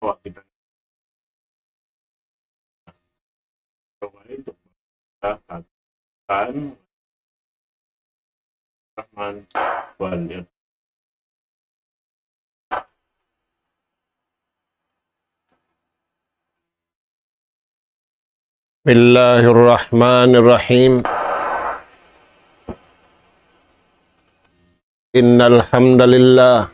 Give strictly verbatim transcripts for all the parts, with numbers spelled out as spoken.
Wa kita. Kan Rahman wal بسم الله الرحمن الرحيم. إن الحمد لله،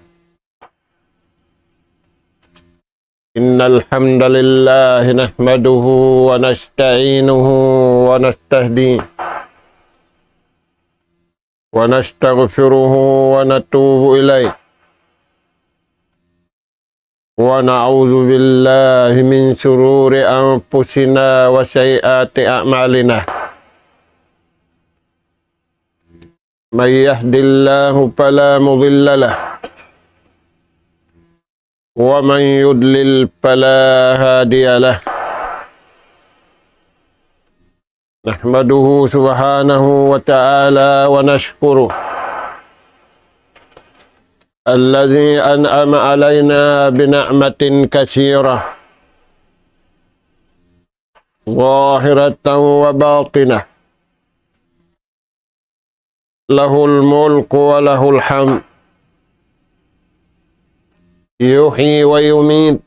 إن الحمد لله نحمده ونستعينه ونستهديه ونستغفره ونتوب إليه، ونعوذ بالله من شرور أنفسنا وسيئات أعمالنا. من يهد الله فلا مضل له، ومن يضلل فلا هادي له. نحمده سبحانه وتعالى ونشكره الذي أنعم علينا بنعمة كثيرة ظاهرة وباطنة، له الملك وله الحمد، يحيي ويميت،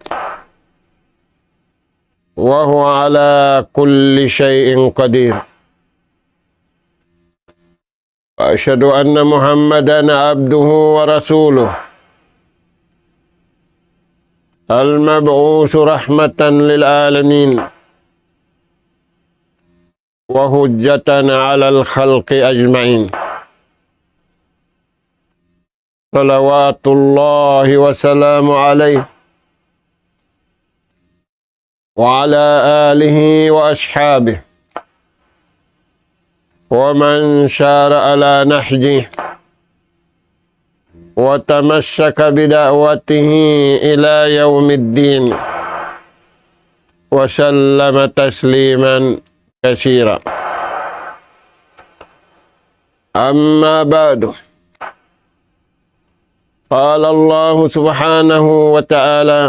وهو على كل شيء قدير. وأشهد أن محمدا عبده ورسوله المبعوث رحمة للعالمين وحجة على الخلق أجمعين، صلوات الله وسلامه عليه وعلى آله وأصحابه ومن سار على نهجه وتمسك بدعوته إلى يوم الدين وسلم تسليما كثيرا. أما بعد، قال الله سبحانه وتعالى: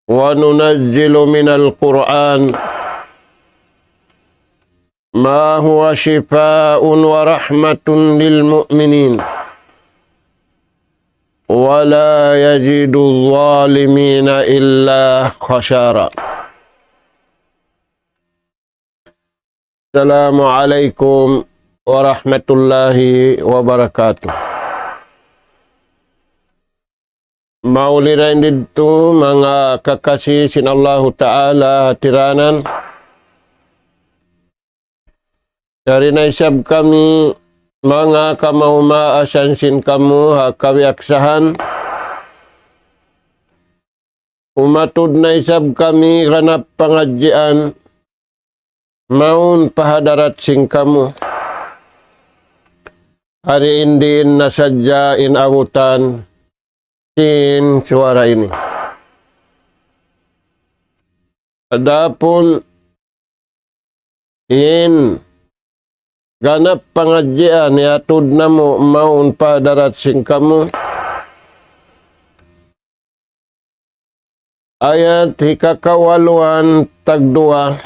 وننزل من القرآن ما هو شفاء ورحمة للمؤمنين ولا يزيد الظالمين إلا خسارا. السلام عليكم ورحمة الله وبركاته. Mauli dayn didtu manga kakasi sin Allahu Ta'ala hatiranan. Yari na isab kami manga kamaumaasan sin kamu ha kabiyaksahan. Umatud na isab kami ganap pangadjian mawn pa hadarat sin kamu. Hari in diin na sadja in abutan sin suwara ini. Adapun in ganap pangadjian iyatud namu' mawn pa hadarat sin kamu. Ayat hikakawaluan tagduwa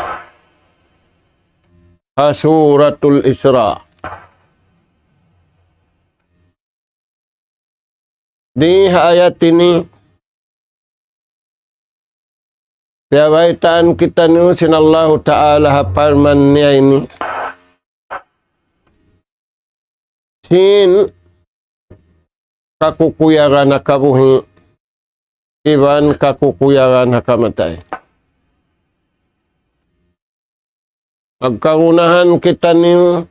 ha Suratul Isra. Di ha ayat ini, piyabaytaan kitaniyu sin Allahu Ta'ala ha parman niya ini sin kakukuyagan ha kabuhi' iban kakukuyagan ha kamatay. Magkagunahan kitaniyu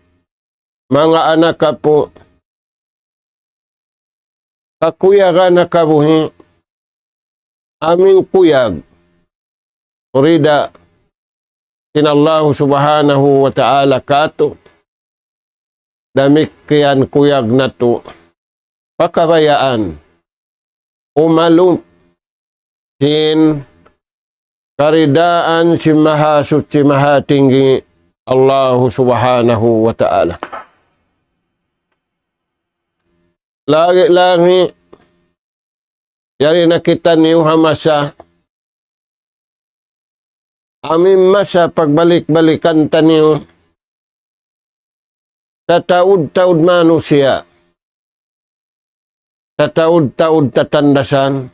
manga anak apu', kakuyagan ha kabuhi', amu in kuyag rida sin Allahu Subhanahu wa Ta'ala kātu', damikkiyan kuyag natu' pakabayaan umalup sin karidaan sin Mahasuchi Mahatinggi Allahu Subhanahu wa Ta'ala. Lagi'-lagi' Yari na kitaniyu ha masa, amu in masa pagbalik-balikan taniyu, tataud-taud manusiya', tataud-taud tatandasan,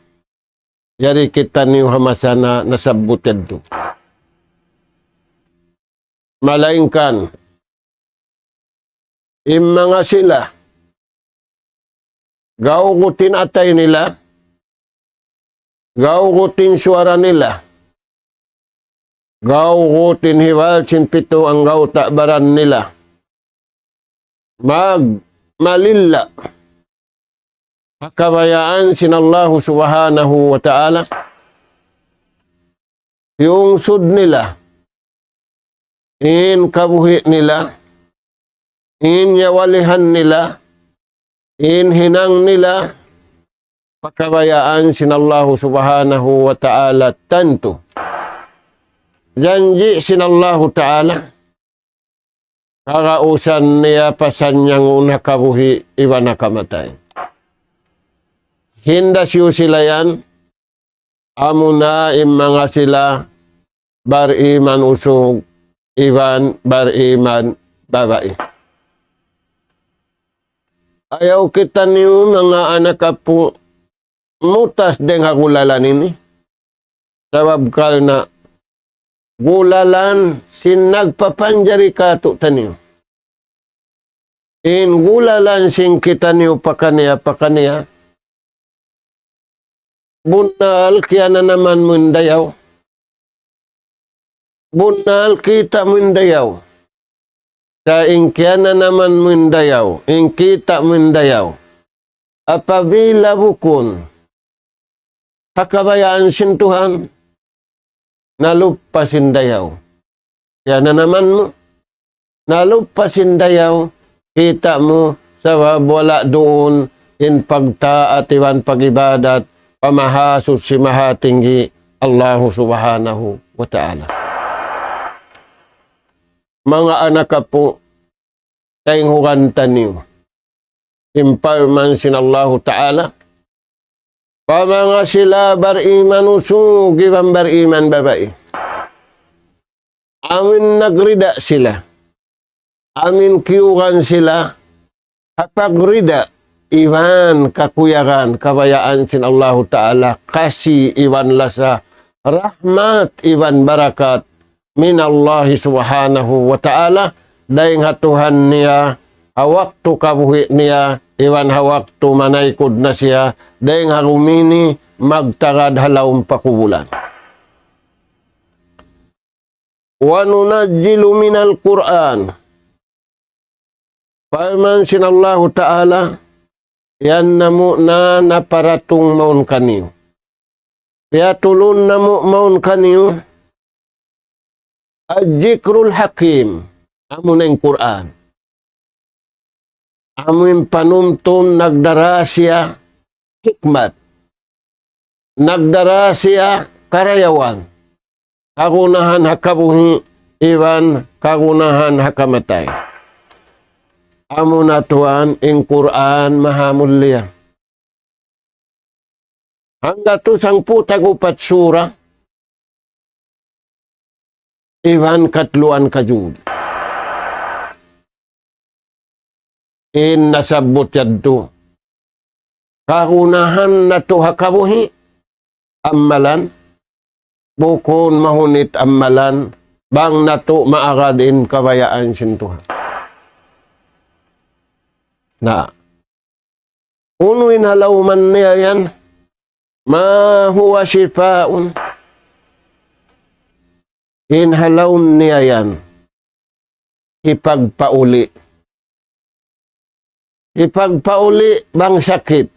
yari kitaniyu ha masa na nasabbut yadtu. Malaingkan, in manga sila, gaugut in atay nila, gaugut in suwara nila, gaugut in hibal sin pitu anggawta' baran nila, magmalilla' ha kabayaan sin Allahu Subhanahu wa Ta'ala, hiyungsud nila in kabuhi' nila, in nyawalihan nila, in hinang nila, pa kabayaan sin Allahu Subhanahu wa Ta'ala tantu. Janji' sin Allahu Ta'ala, kagausan niya pasanyangun ha kabuhi' iban ha kamatay. Hinda siyu sila yan, amuna in manga sila bariman usug iban bariman babai. Ayaw kitaniyu manga anak apu' mutas dayng ha gulalan ini. Sabab karna' gulalan sin nagpapanjari kātu'niyu. In gulalan sin kitaniyu pakaniya-pakaniya, bunnal kiyananaman mu in dayaw. Bunnal kita' mu in dayaw. Sa' in kiyananaman mu in dayaw, in kita' mu in dayaw, apabila bukun ha kabayaan sin Tuhan, naluppas in dayaw. Kiyananaman mu, naluppas in dayaw, kita' mu, sabab wala' duun in pagtaat iban pag-ibadat pa Mahasuchi Mahatinggi Allahu Subhanahu wa Ta'ala. Manga anak apu', taynghugan taniyu in parman sin Allahu Ta'ala pa manga sila bariman usug iban bariman babai. Amu in nagrida sila, amu in kiyugan sila ha pagrida iban kakuyagan, kabayaan sin Allahu Ta'ala, kasi iban lasa, rahmat iban barakat min Allahi Subhanahu wa Ta'ala, dayng ha Tuhan niya, ha waktu kabuhi' niya, iban ha waktu manaykud na siya, dayng ha gumi ini magtagad ha lawm pakubulan. وَنُنَزِّلُ مِنَ الْقُرْآنِ. Parman sin Allahu Ta'ala, yan namu' na naparatung mawn kaniyu. Piyatulun namu' mawn kaniyu, الذِّكْرُ الْحَكِيمُ, amuna in Qur'an. Amu in panumtum nagdara siya hikmat, nagdara siya karayawan, kagunahan ha kabuhi' iban kagunahan ha kamatay. Amuna tuwan in Qur'an mahamulliya. Hanggatus hangpu' tag-upat sura, iban katluan ka juz. In nasabbut yadtu, kagunahan natu' ha kabuhi', amalan, bukun mahunit amalan, bang natu' maagad in kabayaan sin Tuhan. Na, unu in ha lawm niya yan? مَا هُوَ شِفَاءٌ. In ha lawm niya yan, hipagpauli'. Hipagpauli' bang sakit.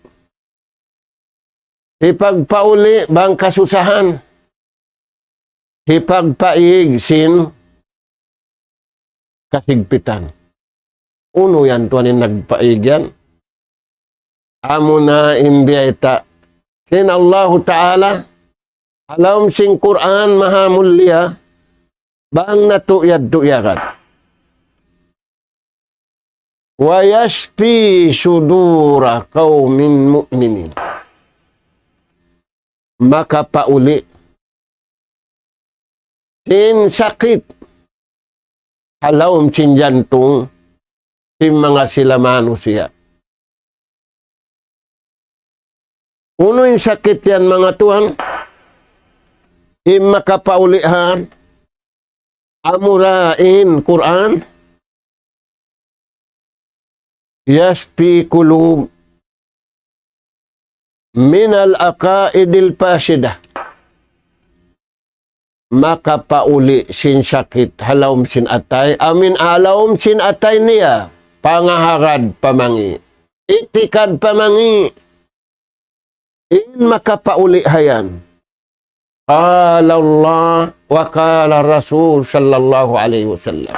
Hipagpauli' bang kasusahan. Hipagpaig sin kasigpitan. Unu yan tuwan in nagpaig yan? Amuna in biyayta' sin Allahu Ta'ala ha lawm sin Qur'an mahamulliya, bang natu' yadtu iyagad. وَيَشْفِي صُدُورَ قَوْمٍ مُؤْمِنِينَ. makapauli' sin sakit ha lawm sin jantung sin manga sila manusiya'. Unu in sakit yan, manga tuwan? In makapauli' ha amura in Qur'an, يشفي القلوب من العقائد الفاسدة. Makapauli' sin sakit ha lawm sin atay, amu in ha lawm sin atay niya, pangahagad pamangi', itikad pamangi', in makapauli' ha yan. قال الله وقال الرسول صلى الله عليه وسلم.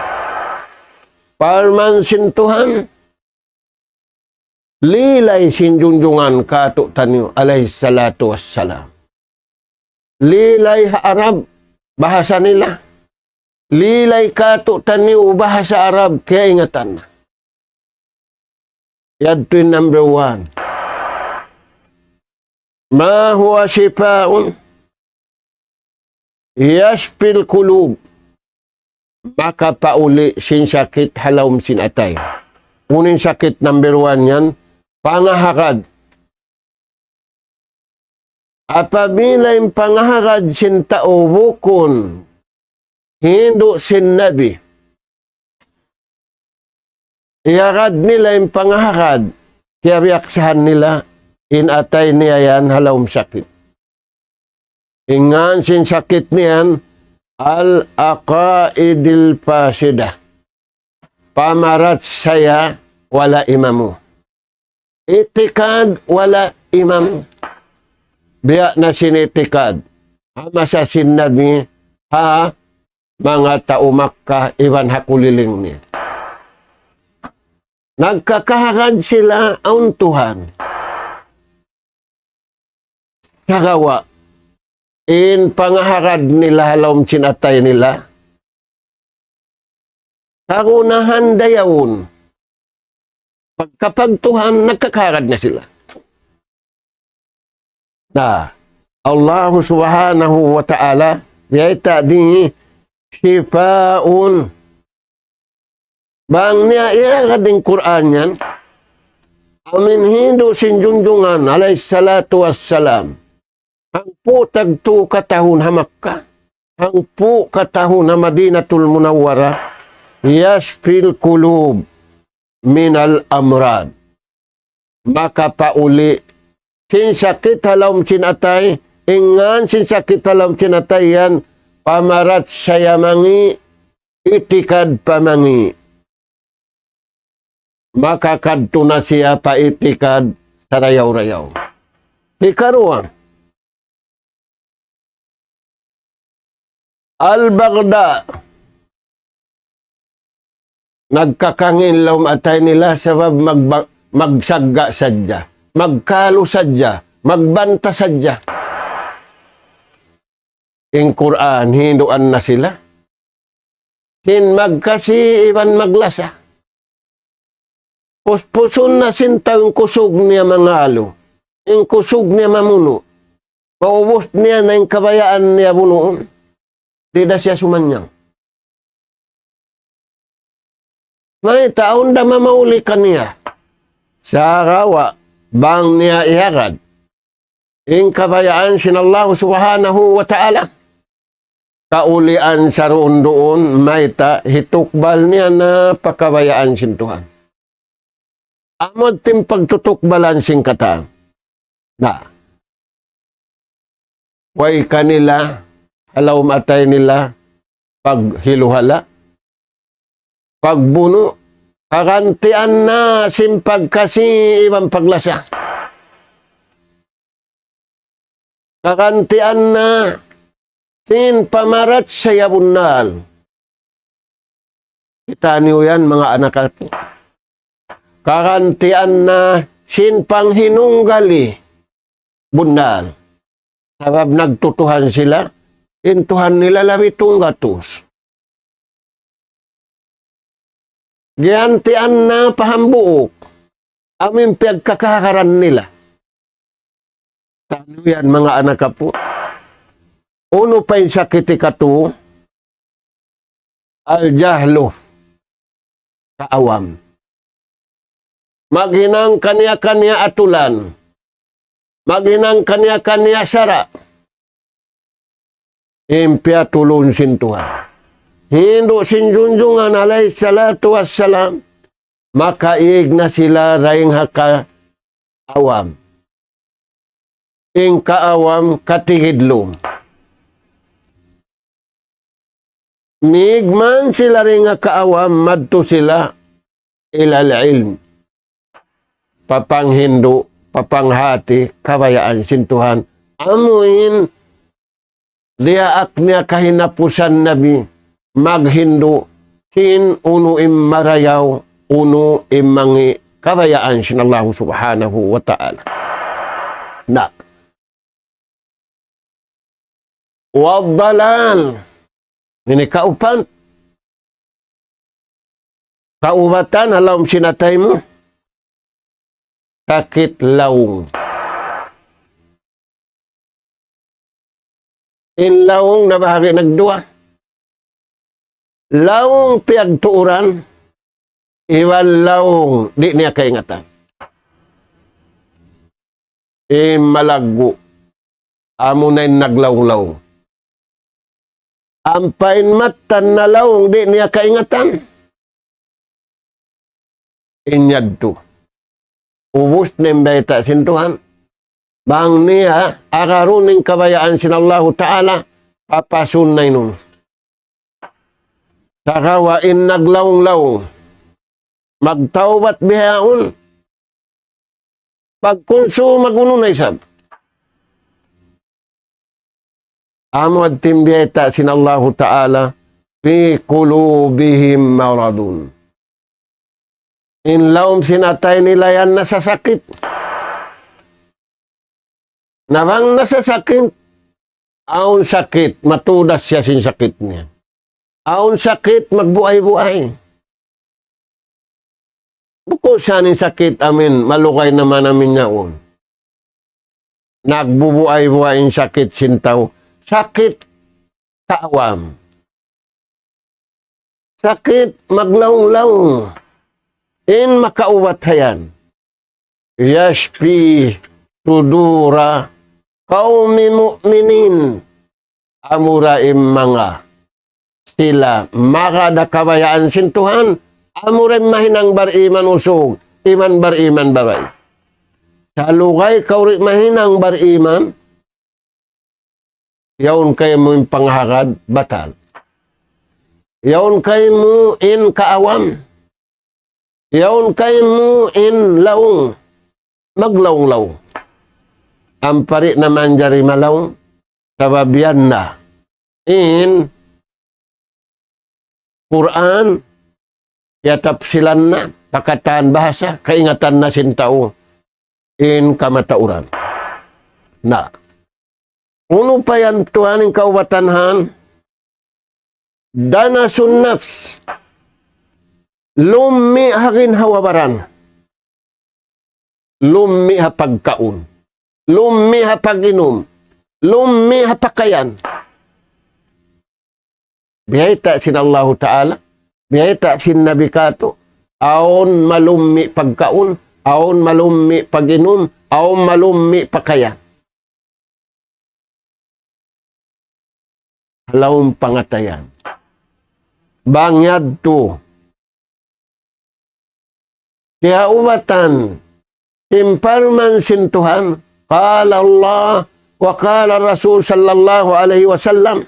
Parman sin Tuhan, lilay sin junjungan kātu'niyu alayhi salatu wassalam. Lilay ha Arab, bahasa nila. Lilay kātu'niyu, bahasa Arab, kaingatan na. Yadtu in number one. ما هو شفاء يشفي القلوب. Makapauli' sin sakit ha lawm sin atay. Unu in sakit number one yan, pangahagad. Apabila in pangahagad sin tau bukun hindu' sin Nabi, iyagad nila in pangahagad, kiyabiyaksahan nila in atay niya yan ha lawm sakit. In ngān sin sakit niyan, العقائد الفاسدة. Pamarachaya wala' imamu. Itikad wala' imamu. Biya' na sin itikad ha masa sin Nabi, ha manga tau Makkah iban ha kuliling niya. Nagkakahagad sila awn Tuhan. Sagawa' in pangahagad nila ha lawm sin atay nila, kagunahan dayawun. Pagkapagtuhan, nagkakahagad na sila. Na, Allah subhanahu wa ta'ala, yaitu di شفاء. Bang niya iyagad in Qur'an yan, amu in hindu' sin junjungan alayhi salatu wassalam, hangpu' tagtu katahun ha Makkah, hangpu' katahun ha Madinatul Munawwarah, يشفي القلوب من الأمراض. Makapauli' sin sakit ha lawm sin atay, in ngān sin sakit ha lawm sin atay yan, pamarachaya mangi', itikad pamangi'. Makakadtu na siya pa itikad sarayaw-rayaw. Hikaruwa, البغضاء. Nagkakangī' in lawm atay nila sabab magba-, magsagga' sadja, magkalu sadja, magbanta sadja. In Qur'an, hinduan na sila sin magkasi iban maglasa. Puspusun na sin tau in kusug niya mangalu, in kusug niya mamunu'. Maubus niya na in kabayaan niya bunuun. Di' da siya sumanyang. Mayta', awn da mamauli' kaniya. Sagawa' bang niya iyagad in kabayaan sin Allah subhanahu wa ta'ala, kaulian saruun-duun, mayta', hitukbal niya na pa kabayaan sin Tuhan. Amu in pagtutukbalan sin katan. Na. Way kanila, ha lawm atay nila, paghiluhala', pagbunu', kagantian na sin pagkasi iban paglasa. Kagantian na sin pamarachaya bunnal. Kita' niyu yan, manga anak aku. Kagantian na sin panghinunggali bunnal. Sabab nagtutuhan sila, in Tuhan nila labi tunggatus. Giyantian na pa hambuuk amu in piyagkakahagaran nila. Tan Unu yan, manga anak apu'? Unu pa in sakit hikatu? Al-jahlu, kaawam. Maghinang kaniya-kaniya atulan. Maghinang kaniya-kaniya sara'. In piyatulun sin Tuhan. Hindu' sin junjungan alayhi salatu wassalam, makaig na sila dayn ha kaawam. In kaawam katigidlum. Mīg man sila dayn ha kaawam, madtu sila ilal ilm. Papanghindu', papanghāti, kabayaan sin Tuhan. Amu in diyaak niya kahinapusan Nabi, maghindu' sin unu in marayaw, unu in mangi' kabayaan sin Allah Subhanahu wa Ta'ala. Na. Wad-dalal. Ini kaupat. Kaubatan ha lawm sin atay mu. Sakit lawng. In lawng nabahagi' nagduwa. Lawng piyagtuuran, iban lawng di' niya kaingatan. In malaggu', amuna in naglawng-lawng. Ampa in mattan nalawng di' niya kaingatan. In yadtu. Ubus na in bayta' sin Tuhan. Bang niya agarun in kabayaan sin Allahu Ta'ala, papasun na inun. Sagawa' in naglawng-lawng, magtawbat bihaun, pagkunsu magunu na isab. Amu adtin biyayta' sin Allahu Ta'ala, في قلوبهم مرض. In lawm sin atay nila yan nasasakit. Na bang nasasakit, awn sakit, matudas siya sin sakit niya. Awn sakit, magbuay-buay. Bukun siya in sakit amin, malugay naman amin yaun. Nagbubuay-buay in sakit sin tau. Sakit kaawam. Sakit maglawng-lawng. In makaubat hayan. يشفي صدور قوم مؤمنين. Amura in manga sila magad ha kabayaan sin Tuhan, amura in mahinang bariman usug, iban bariman babai. Salugay kaw di' mahinang bariman, yaun kaymu in panghagad, batal. Yaun kaymu in kaawam. Yaun kaymu in lawng, maglawng-lawng. Ampa di' na manjari malawng, sabab yan na in Qur'an, yatapsilan na, pa katan bahasa, kaingatan na sin tau in kamatauran. Na, unu pa yan tuwan in kaubatan han? دنس النفس. Lummi' ha ginhawa-baran. Lummi' ha pagkaun. Lummi' ha pag-inum. Lummi' ha pakayan. Biyayta' sin Allahu Ta'ala, biyayta' sin Nabi katu', awn malummi' pagkaun, awn malummi' pag-inum, awn malummi' pakayan. Ha lawm pangatayan. Bang yadtu, kiyaubatan, in parman sin Tuhan, قال الله وقال الرسول صلى الله عليه وسلم,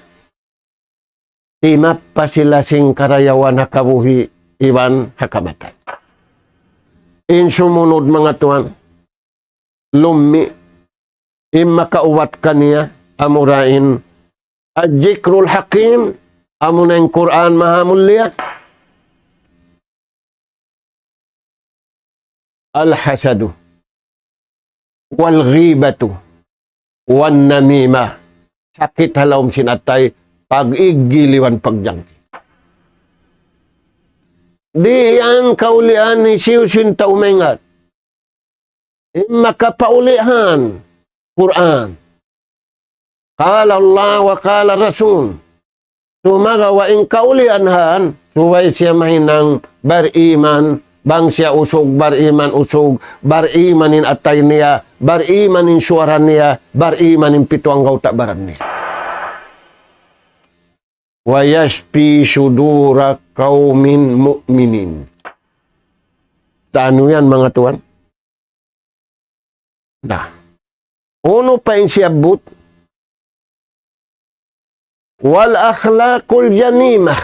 timappa sila sin karayawan ha kabuhi' iban ha kamatay. In sumunud manga tuwan, lummi', in makaubat kaniya, amura in الذكر الحكيم, amuna in Qur'an maha mulia. الحسد والغيبة والنميمة. Sakit ha lawm sin atay, pag-igil iban pagjangki. Di' yan kaulian hisiyu-siyu in tau maingat. In makapaulihan, Qur'an. قال الله وقال الرسول. Sumagawa' in kaulian han, subay siya mahinang bariman, bang siya usug, bariman usug, bariman in atay niya, bariman in suwara niya, bariman in pitu anggawta' baran niya. ويشفي صدور قوم مؤمنين. Tanu yan, manga tuwan. Na. Unu pa in siyabbut? والأخلاق الذميمة.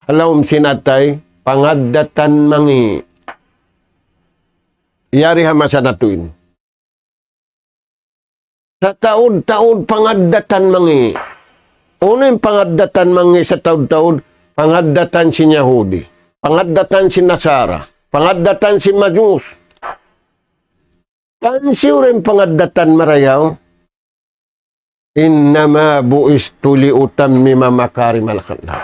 Ha lawm sin atay, pangaddatan mangi'. Yari ha masa natu' ini. Sataud-taud pangaddatan mangi'. Unu in pangaddatan mangi' sataud-taud? Pangaddatan sin Yahudi, pangaddatan sin Nasara, pangaddatan sin Majus. Kan siyu in pangaddatan marayaw, إنما بعثت لأتمم مكارم الأخلاق.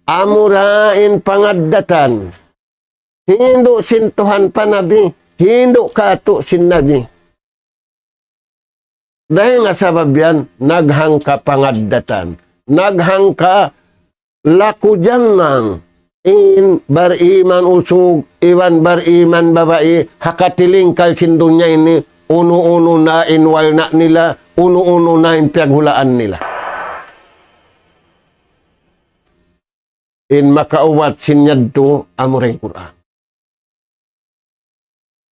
Amura in pangaddatan, hindu' sin Tuhan pa Nabi, hindu' katu' sin Nabi. Dayn ha sabab yan, naghangka pangaddatan, naghangka laku jangngang in bariman usug iban bariman babai ha katilingkal sin dunya ini, unu-unu na in walna' nila, unu-unu na in piyaghulaan nila. In makaubat sin yadtu amura in Qur'an.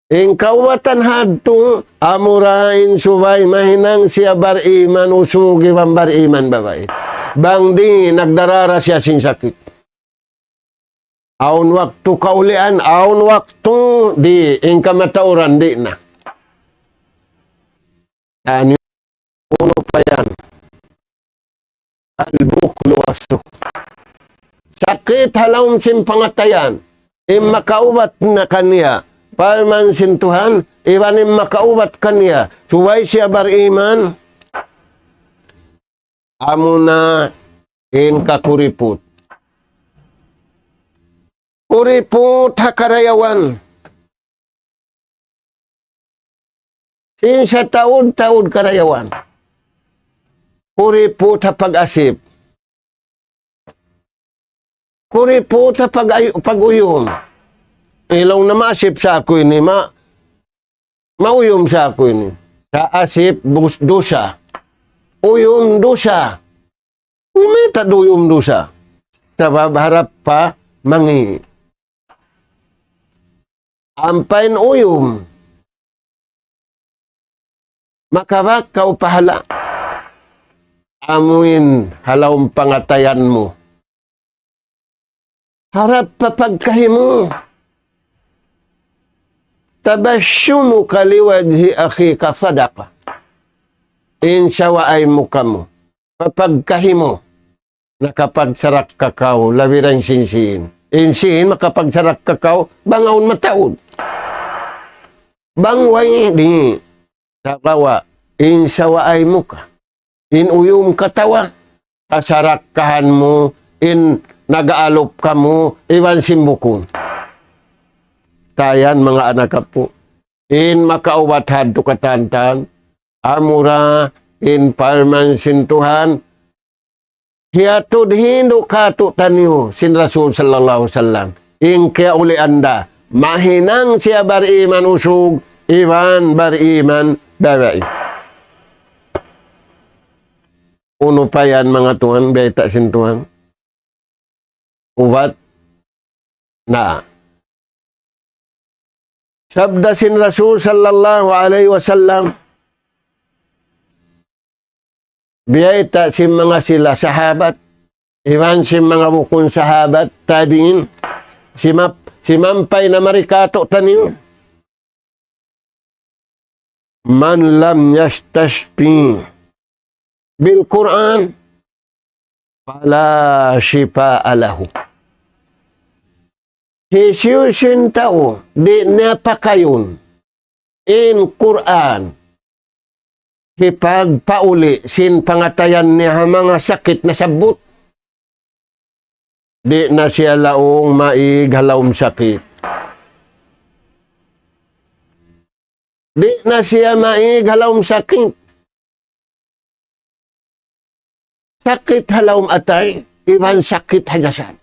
In kaubatan hadtu amura in subay mahinang siya bariman usug iban bariman babai. Bang di' nagdarara siya sin sakit. Awn waktu kaulian, awn waktu di' in kamatauran di' na. Yan, unu pa yan? البخل والسخط. Sakit ha lawm sin pangatayan. In makaubat na kaniya, parman sin Tuhan, iban in makaubat kaniya, subay siya bariman, amuna in kakuriput. Kuriput ha karayawan. Sin sataud-taud karayawan. Kuriput ha pag-asip. Kuriput ha pag-, pag-uyum. Ilaw na maasip sa aku ini, ma-, mauyum sa aku ini. Sa asip, bus-, dusa. Uyum, dusa. Mayta' da uyum dusa? Sabab harap pa mangi'. Ampa in uyum, makabak kaw pahala'. Amuin ha lawm pangatayan mu. Harap pa pagkahi mu. تبسمك لوجه أخيك صدقة. In sawaay mu kamu, pa pagkahi mu, nakapagsarakka kaw, labi ra in sin sīn. In sīn makapagsarakka kaw, bang awn mataud. Bang way, di'. Sagawa', in sawaay mu ka, in uyum katawa, kasarakkahan mu in nag-aalup kamu iban sin bukun. Tayan, manga anak apu'. In makaubat hadtu katantan, amura in parman sin Tuhan, hiyatud hindu' kātu'niyu sin Rasul sallallahu alayhi wasallam. In kiyaulian da, mahinang siya bariman usug, iban bariman babai. Unu pa yan, manga tuwan, bayta' sin Tuhan? Ubat. Na. Sabda sin Rasul sallallahu alayhi wasallam, biyayta' sin manga sila sahabat, iban sin manga bukun sahabat, tabi'in, simap-, simampay na mari kātu'niyu. من لم يستشف بالقرآن فلا شفاء له. Hisiyu-siyu in tau di' niya pakayun in Qur'an, hipagpauli' sin pangatayan niya ha manga sakit nasabbut, di' na siya laung maig ha lawm sakit. Di' na siya maig ha lawm sakit. Sakit ha lawm atay, iban sakit ha jasad.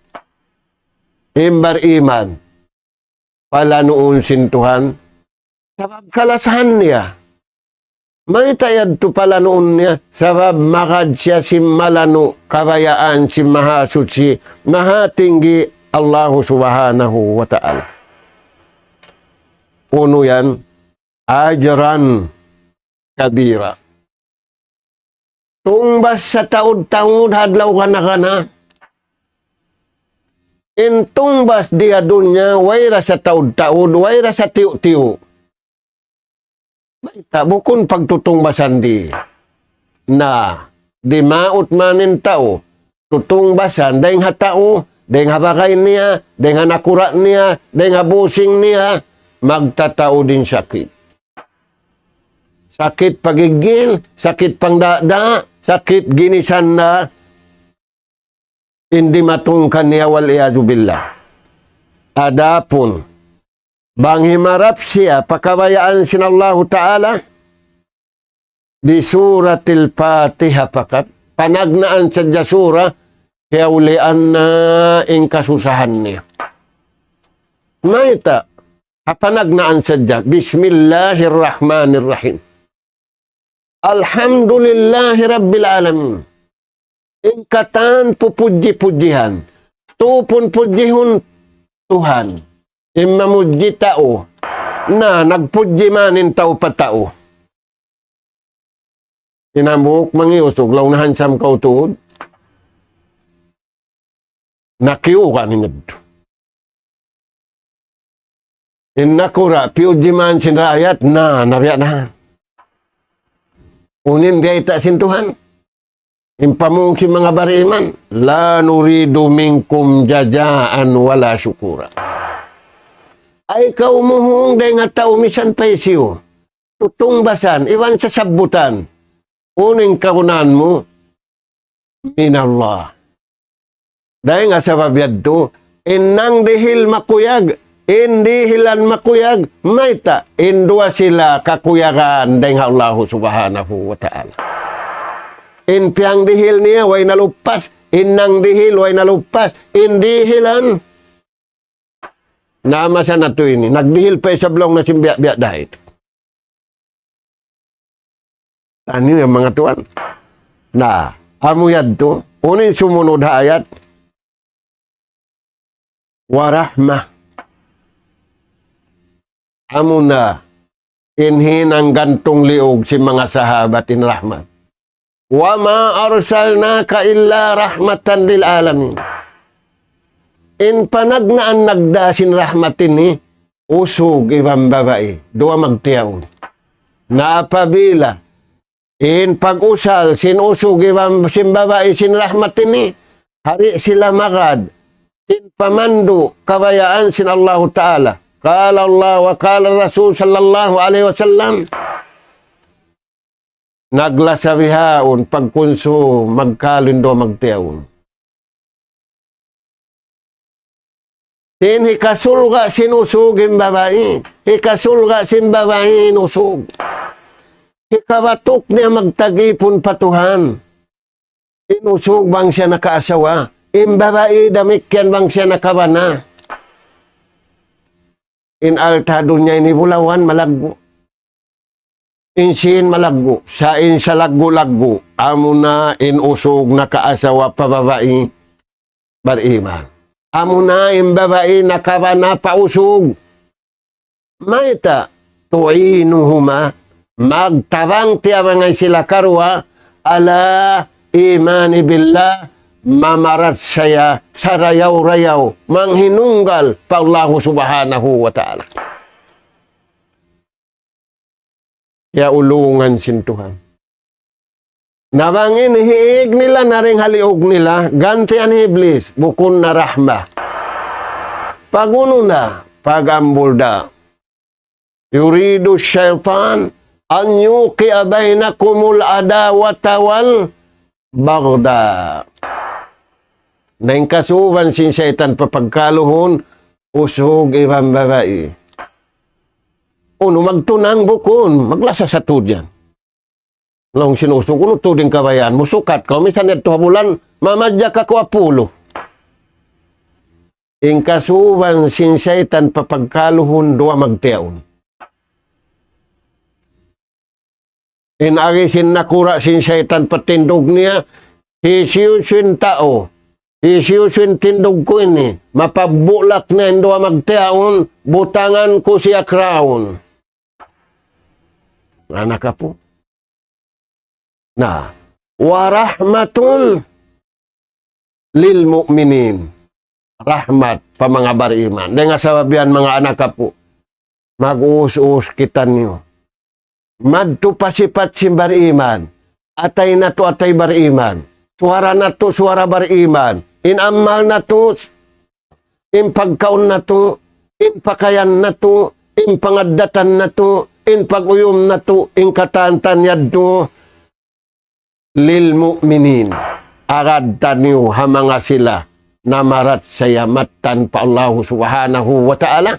In bariman, palanuun sin Tuhan, sabab kalasahan niya. Mayta' yadtu palanuun niya, sabab magad siya sin malanu' kabayaan sin Mahasuchi, Mahatinggi, Allahu Subhanahu wa Ta'ala. Unu yan, ajran kabira. Tungbas sataud-taud ha adlaw kana-kana. In tungbas di ha dunya, way ra sataud-taud, way ra satiyu'-tiyu'. Mayta', bukun pagtutungbasan di. Na, dimaut man in tau. Tutungbasan, dayng ha tau, dayng ha bagay niya, dayng ha nakura' niya, dayng ha busing niya, magtataud in sakit. Sakit pagigil, sakit pangdada, sakit ginisan na, in dimatung kaniya, wal iyadhu billah. Adapun, bang himarap siya pa kabayaan sin Allahu Ta'ala, di Suratil Fatiha pakat, panagnaan sadja sura, kiyaulian na in kasusahan niya. Mayta', ha panagnaan sadja, Bismillahirrahmanirrahim. Alhamdulillahi Rabbil Alamin. In katan pupudji-pudjihan. Tupun pudjihun Tuhan. In mamudji tau. Na, nagpudji man in tau pa tau. In hambuuk mangi' Usug, laung na handsome kaw tuud. Nakiyuga' in yadtu. In nakura', piyudji man sin raayat, na, nabiya' na. Unu in biyayta' sin Tuhan. In pamung sin manga bariman, لا نريد منكم جزاء ولا شكورا. Ay kaw muhung dayng ha tau misan pa hisiyu. Tutungbasan, iban sasabbutan. Unu in kagunahan mu, من الله. Dayng ha sabab yadtu, in nangdihil makuyag, in dihilan makuyag, mayta', in duwa sila kakuyagan dayng ha Allahu Subhanahu wa Ta'ala. In piyangdihil niya, way naluppas, in nangdihil, way naluppas, in dihilan. Na masa natu' ini, nagdihil pa isab laung na sin biya'-biya' dahil. Taniyu yan manga tuwan. Na, amu yadtu, unu in sumunud ha ayat, ورحمة. Amuna in hinang gantung liug sin manga sahabat in rahmat. وما أرسلناك إلا رحمة للعالمين. In panagnaan nagdā sin rahmat ini, usug iban babai, duwa magtiyaun. Na apabila in pag-usal sin usug iban sin babai sin rahmat ini, di' sila magad sin pamandu' kabayaan sin Allahu Ta'ala. قال الله وقال الرسول صلى الله عليه وسلم. Naglasa bihaun pagkunsum magkalu in duwa magtiyaun. Sin hikasulga' sin usug in babai, hikasulga' sin babai in usug. Hikabatuk niya magtagipun pa Tuhan. In usug bang siya nakaasawa, in babai damikkiyan bang siya nakabana. In alta' dunya ini bulawan malaggu'. In sīn malaggu', sa' in salaggu'-laggu', amuna in usug nakaasawa pa babai bariman. Amuna in babai nakabana pa usug. Mayta', تعينهما, magtabang-tiyabangan sila karuwa, على الإيمان بالله, mamarachaya sarayaw-rayaw, manghinunggal pa Allahu Subhanahu wa Ta'ala. Kiyaulungan sin Tuhan. Na bang in hiig nila na dayng ha liug nila, gantian hi Iblis, bukun na rahma. Pag-unu na, pag-ambul da. يريد الشيطان أن يوقع بينكم العداوة والبغضاء. Na in kasuban sin saytan papagkaluhun, usug iban babai. Unu, magtunang bukun, maglasa sa tuud yan. Laung sin usug, unu tuud in kabayaan mu, sukat kaw, misan yadtu ha bulan, mamadjak aku apulu. In kasuban sin saytan pa pagkaluhun duwa magtiyaun. In agi sin nakura' sin saytan pa tindug niya, hisiyu-siyu in tau, hisiyu-siyu in tindug ku ini, mapabulak niya in duwa magtiyaun, butangan ku siya crown. Anak apu. Na, wa rahmatun lil mu'minin. Rahmat pa manga bariman. Dayn ha sabab yan, manga anak apu, mag-uus-uus kitaniyu. Madtu pa sipat sin bariman. Atay natu' atay bariman. Suwara natu' suwara bariman. In amal natu', in pagkaun natu', in pakayan natu', in pangaddatan natu', in pag-uyum natu', in katantan yadtu, lil mu'minin. Agad taniyu ha manga sila namarachaya mattan pa Allahu Subhanahu wa Ta'ala.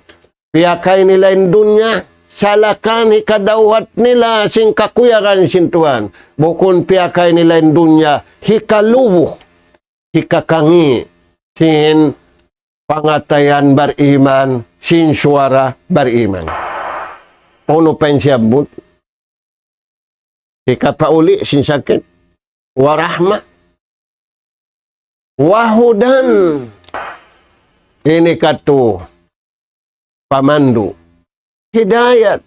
Piyakay nila in dunya, salakan hikadawhat nila sin kakuyagan sin Tuhan. Bukun piyakay nila in dunya, hikalubuh, hikakangi' sin pangatayan bariman, sin suwara bariman. Unu pa in siyabbut? Hikapauli' sin sakit. Wa rahma. Wa hudan. Ini katu' pamandu'. Hidayat.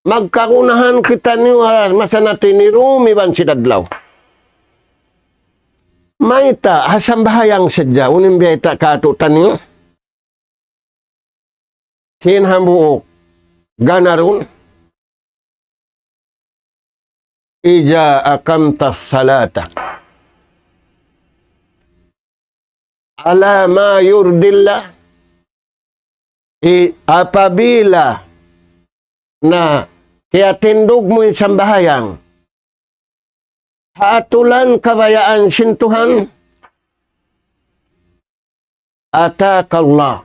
Magkagunahan kitaniyu ha masa natu' ini dum iban sin adlaw. Mayta', ha sambahayang sadja, unu in biyayta' kātu'niyu? Sin hambuuk ganarun, إذا أقمت الصلاة على ما يرضي الله, i-, apabila na kiyatindug mu in sambahayang ha aturan kabayaan sin Tuhan, أتاك الله.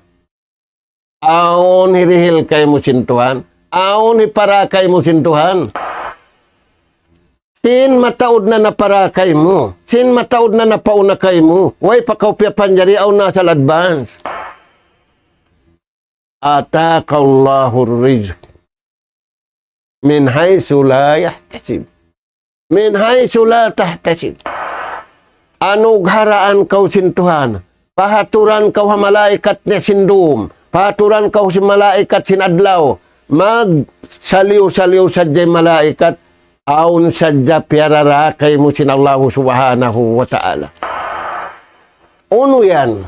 Awn hirihil kaymu sin Tuhan, awn hipara kaymu sin Tuhan. Sin mataud na napara kaymu, sin mataud na napauna kaymu, way pa kaw piyapanjari, awn na asal advance. أتاك الله الرزق من حيث لا يحتسب. من حيث لا تحتسب. Anugharaan kaw sin Tuhan. Pahaturan kaw ha malaikat niya sin dum. Pahaturan kaw sin malaikat sin adlaw. Magsaliw-saliw sadja in malaikat. Awn sadja piyarara kaymu sin Allahu Subhanahu wa Ta'ala. Unu yan?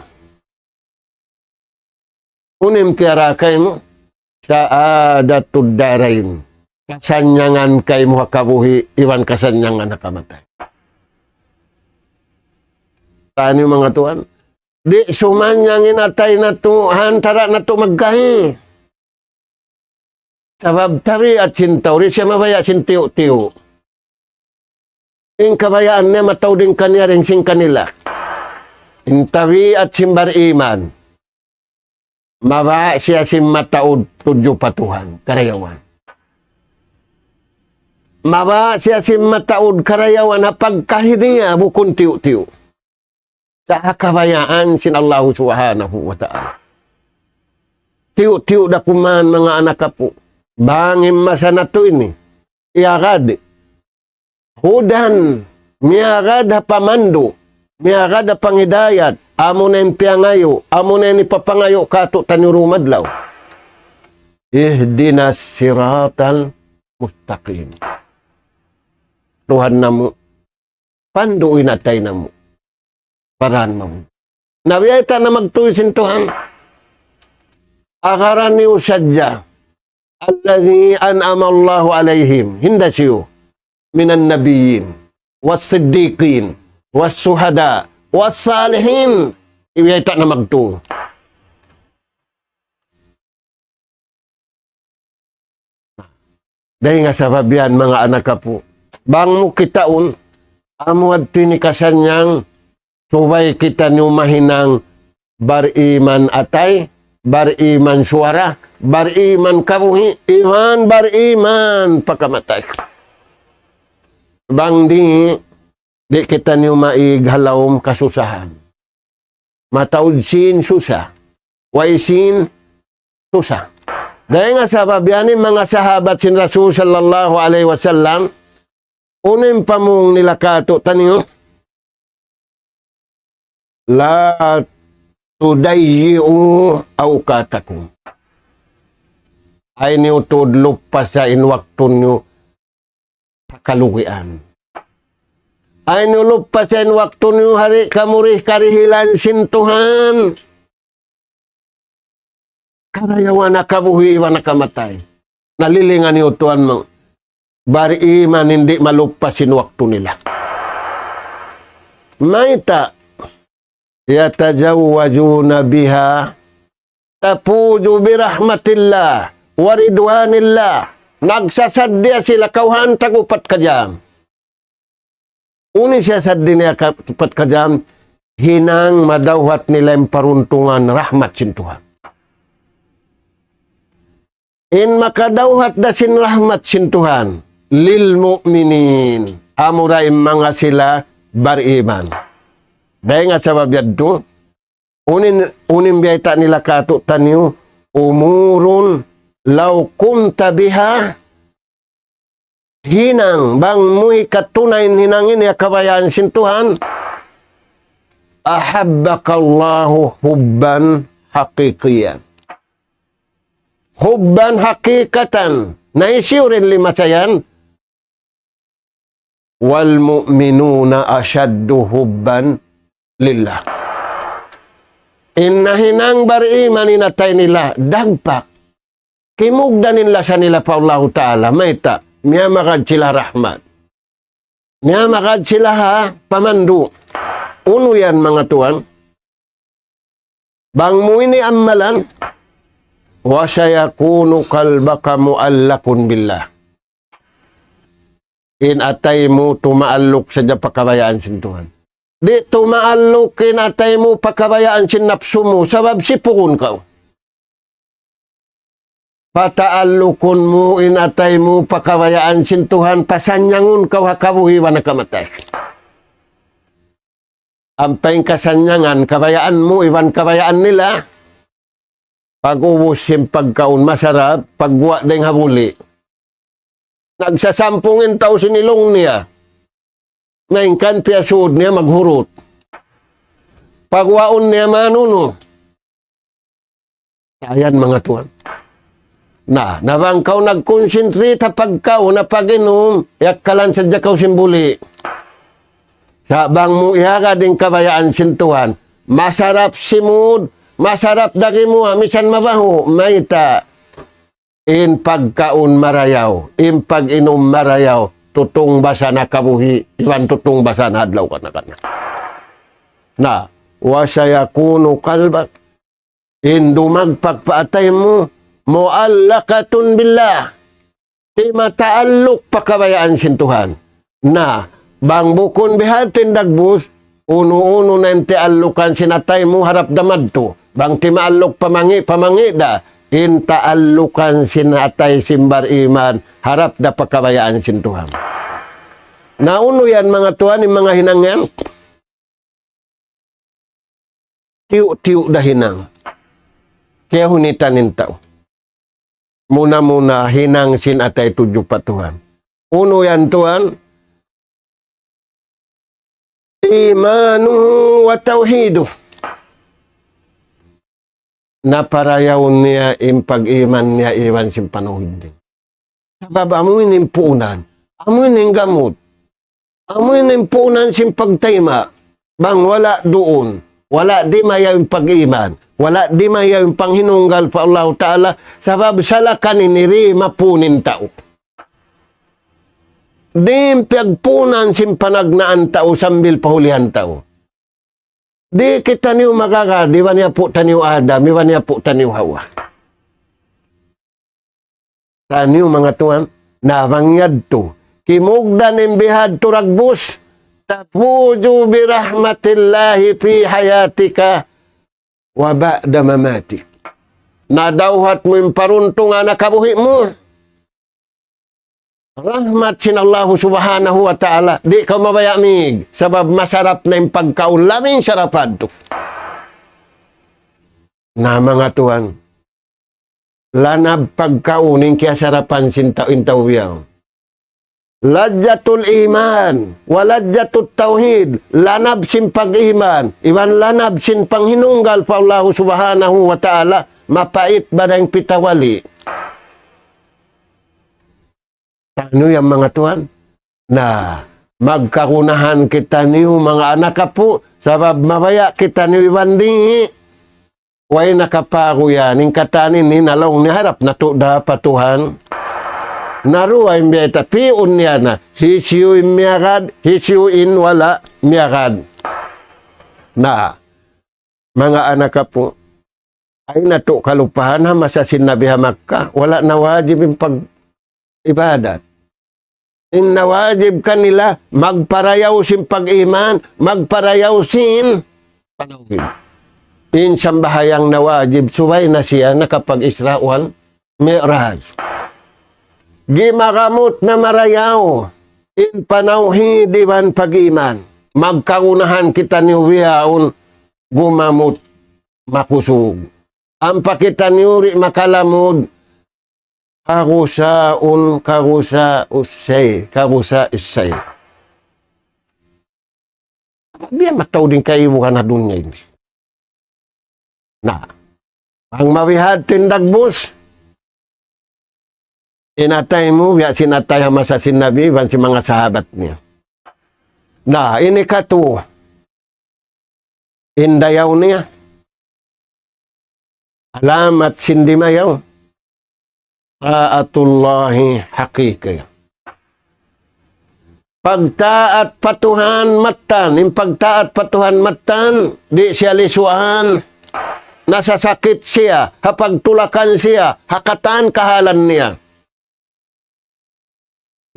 Unu in piyara kaymu? سعادة الدارين. Kasannyangan kaymu ha kabuhi', iban kasannyangan ha kamatay. Taniyu manga tuwan, di' sumannyangan in atay natu', ha antara' natu' magkahi. Sabab tabiat sin tau, di' siya mabaya' sin tiyu'-tiyu'. In kabayaan niya mataud in kaniya dayn sin kanila. In tabiat sin bariman, mabaya' siya sin mataud tudju pa Tuhan, karayawan. Mabaya' siya sin mataud karayawan ha pagkahi niya bukun tiyu'-tiyu'. Sa' ha kabayaan sin Allahu Subhanahu wa Ta'ala. Tiyu'-tiyu' da kuman manga anak apu'. Bang in masa natu' ini, iyagad. Hudan, miyagad ha pamandu', miyagad ha panghidayat, amuna in piyangayu', amuna in hipapangayu' kātu'niyu dum adlaw. اهدنا الصراط المستقيم. Tuhan namu', pandu' in atay namu'. Paraan mawn. Na biyayta' na magtuy sin Tuhan. Agaran niyu sadja. الذين أنعم الله عليهم. Hinda siyu. من النبيين والصديقين والشهداء والصالحين. Biyayta' na magtuy. Dayn ha sabab yan, manga anak apu', bang mu kitaun, amu yadtu in hikasannyang, subay kitaniyu mahinang bariman atay, bariman suwara, bariman kabuhi', iban bariman pakamatay. Bang di', di' kitaniyu maig ha lawm kasusahan. Mataud sin susa. Way sin susa. Dayn ha sabab yan in manga sahabat sin Rasul sallallahu alayhi wasallam, unu in pamung nila kātu'niyu, لا تضيعوا أوقاتكم. Ayaw niyu tuud luppasa in waktu niyu ha kalugian. Ayaw niyu luppasa in waktu niyu ha di' kamu di' karihilan sin Tuhan. Karayawan ha kabuhi' iban ha kamatay. Nalilingan niyu tuwan mang bariman in di' maluppas in waktu nila. Mayta', يتزودون بها تفوزوا برحمة الله ورضوان الله. Nagsasaddiya sila kawhaan tag-upat ka jam. Unu in siyasaddi niya ka-, upat ka jam, hinang madawhat nila in paruntungan rahmat sin Tuhan. In makadawhat da sin rahmat sin Tuhan, للمؤمنين. Amura in manga sila bariman. Dayn ha sabab yadtu, unu in, unu in biyayta' nila kātu'niyu, أمور لو قمت بها, hinang, bang mu hikatunay in hinang ini ha kabayaan sin Tuhan, أحبك الله حبا حقيقيا. حبا حقيقة. Na hisiyu in lima sa yan? والمؤمنون أشد حبا لله. In nahinang bariman in atay nila dagpak. Kimugdan in lasa nila pa Allahu Ta'ala. Mayta', miyamagad sila rahmat. Miyamagad sila ha pamandu'. Unu yan, manga tuwan? Bang mu ini amalan, وسيكون قلبك معلقا بالله. In atay mu tumaalluk sadja pa kabayaan sin Tuhan. Di' tumaalluk in atay mu pa kabayaan sin napsu mu, sabab sipugun kaw. Pataallukun mu in atay mu pa kabayaan sin Tuhan, pasanyangun kaw ha kabuhi' iban ha kamatay. Ampa in kasanyangan, kabayaan mu iban kabayaan nila. Pag-ubus sin pagkaun masarap, pagguwa' dayn ha buli'. Nagsasampung in tau sin ilung niya. Malayngkan piyasud niya maghurut. Pagwaun niya manunu. Ayan, manga tuwan. Na, na bang kaw nag-concentrate ha pagkaun, ha pag-inum, yakkalan sadja kaw sin buli'. Sa' bang mu iyagad in kabayaan sin Tuhan, masarap simud, masarap da gimuwa', misan mabahu', mayta'. In pagkaun marayaw, in pag-inum marayaw, tutungbasan ha kabuhi', iban tutungbasan ha adlaw kana-kana. Na, وسيكون قلبك, in dumagpak pa atay mu, معلقة بالله. Timataalluk pa kabayaan sin Tuhan. Na, bang bukun bihadtu in dagbus, unu-unu na in tiallukan sin atay mu harap da madtu. Bang timaalluk pa mangi', pa mangi' da, in taallukan sin atay sin bariman, harap da pa kabayaan sin Tuhan. Na unu yan, manga tuwan, in manga hinang yan? Tiyu'-tiyu' da hinang. Kiyahunitan in tau. Muna-muna hinang sin atay tudju pa Tuhan. Unu yan, tuwan? إيمانه وتوحيده. Naparayaw niya in pag-iman niya iban sin panawhid niya. Sabab amu ini in puunan, amu ini in gamut, amu ini in puunan sin pagtayma'. Bang wala' duun, wala' dimayaw in pag-iman, wala' dimayaw in panghinunggal pa Allahu Ta'ala, sabab salakan ini di' mapun in tau. Di' piyagpunan sin panagnaan tau sambil pahulihan tau. Di' kitaniyu magagad, iban hi apu' taniyu Adam, iban hi apu' taniyu Hawa. Taniyu, manga tuwan, na bang yadtu kimugdan in bihadtu dagbus, تفوز برحمة الله في حياتك وبعد مماتك. Nadawhat mu in paruntungan ha kabuhi' mu. Rahmat sin Allahu Subhanahu wa Ta'ala. Di' kaw mabaya' mīg. Sabab masarap na in pagkaun, labing sarap yadtu. Na, manga tuwan, lanab pagkaun in kiyasarapan sin ta-, in tau biya' yaun. Ladzatul iman, wa ladzatul tawhid, lanab sin pag-iman, iban lanab sin panghinunggal pa Allahu Subhanahu wa Ta'ala, mapait ba dayn pitawali. Tanu yan, manga tuwan? Na, magkagunahan kitaniyu, manga anak apu', sabab mabaya' kitaniyu iban di'. Way nakapagu yan, in katan ini na laung niya harap natu' da pa Tuhan. Na duwa in biyayta', pi'un niya na, hisiyu in miyagad, hisiyu in wala' miyagad. Na, manga anak apu', ayaw natu' kalupahan ha masa sin Nabi ha Makkah, wala' na wajib in pag-ibadat. In nawajib kanila, magparayaw sin pag-iman, magparayaw sin panawhid. In sambahayang nawajib, subay na siya nakapag-Isra wal Mi'raj. Gimagamut na marayaw in panawhid iban pag-iman. Magkagunahan kitaniyu bihaun gumamut makusug. Ampa kitaniyu di' makalamud, kagusaun, kagusa usay, kagusa isay. Biya' mataud in kaibugan ha dunya ini. Na, bang mabihadtu in dagbus, in atay mu, biya' sin atay ha masa sin Nabi, iban sin manga sahabat niya. Na, ini katu, in dayaw niya. Alamat sin dimayaw. Ta'atullahi haqiqi. Pagtaat pa Tuhan mattan, in pagtaat pa Tuhan mattan, di' siya lisuan, nasasakit siya, ha pagtulakan siya, ha katan kahalan niya.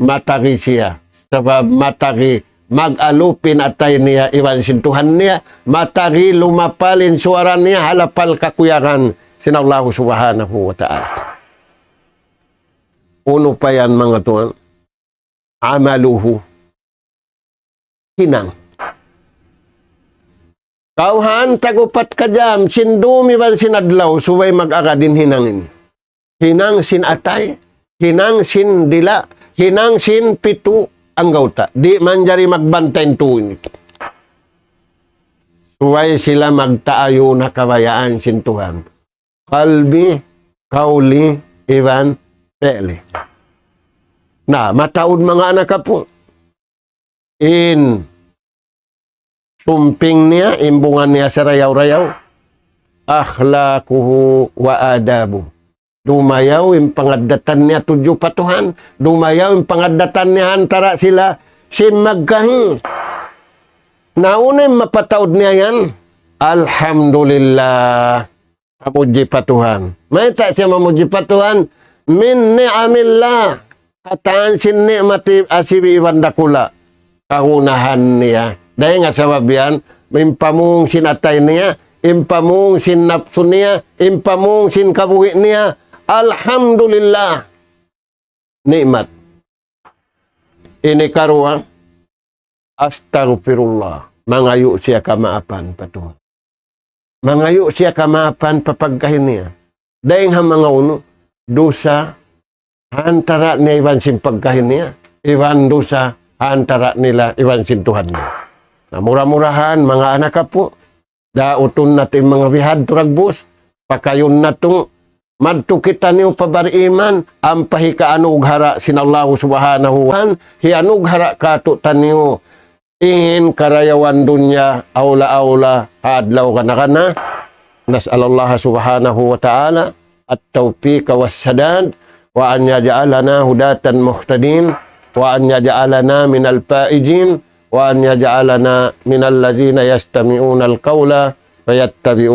Matagi siya. Sabab matagi mag-alup in atay niya iban sin Tuhan niya, matagi lumapal in suwara niya ha lapal kakuyagan sin Allahu Subhanahu wa Ta'ala. Unu pa yan, manga tuwan? Amaluhu. Hinang. Kawhaan tag-upat ka jam, sin dum iban sin adlaw, subay mag-agad in hinang ini. Hinang sin atay, hinang sin dila', hinang sin pitu anggawta'. Di' manjari magbantay in tū ini. Subay sila magtaayun ha kabayaan sin Tuhan. Qalbi, qawli, iban fi'li. Na, mataud manga anak apu'. In sumping niya, in bunga niya sarayaw-rayaw. Akhlaquhu wa adabuhu. Dumayaw in pangaddatan niya tudju pa Tuhan. Dumayaw in pangaddatan niya antara' sila sin magkahi. Na unu in mapataud niya yan? Alhamdulillah. Pamudji pa Tuhan. Mayta' siya mamudji pa Tuhan? Min ni'amillah. Katan sin ni'mat asibi' iban dakula'. Kagunahan niya. Dayn ha sabab yan, in pamung sin atay niya, in pamung sin napsu niya, in pamung sin kabuhi' niya. Alhamdulillah. Ni'mat. Ini karuwa, astaghfirullah. Mangayu' siya kamaapan pa Tuhan. Mangayu' siya kamaapan pa pagkahi niya. Dayn ha manga unu, dusa, ha antara' niya iban sin pagkahi niya, iban dusa, ha antara' nila iban sin Tuhan niya. Na mura-murahan, manga anak apu', dautun natu' in manga bihadtu dagbus, pakayun natu', madtu kitaniyu pa bariman, ampa hikaanughara' sin Allahu Subhanahu wa Ta'ala, hiyanughara' kātu'niyu in karayawan dunya, awla-awla, ha adlaw kana-kana. نسأل الله سبحانه وتعالى التوفيق والسداد، وأن يجعلنا هداة مهتدين، وأن يجعلنا من الفائزين، وأن يجعلنا من الذين يستمعون القول فيتبعون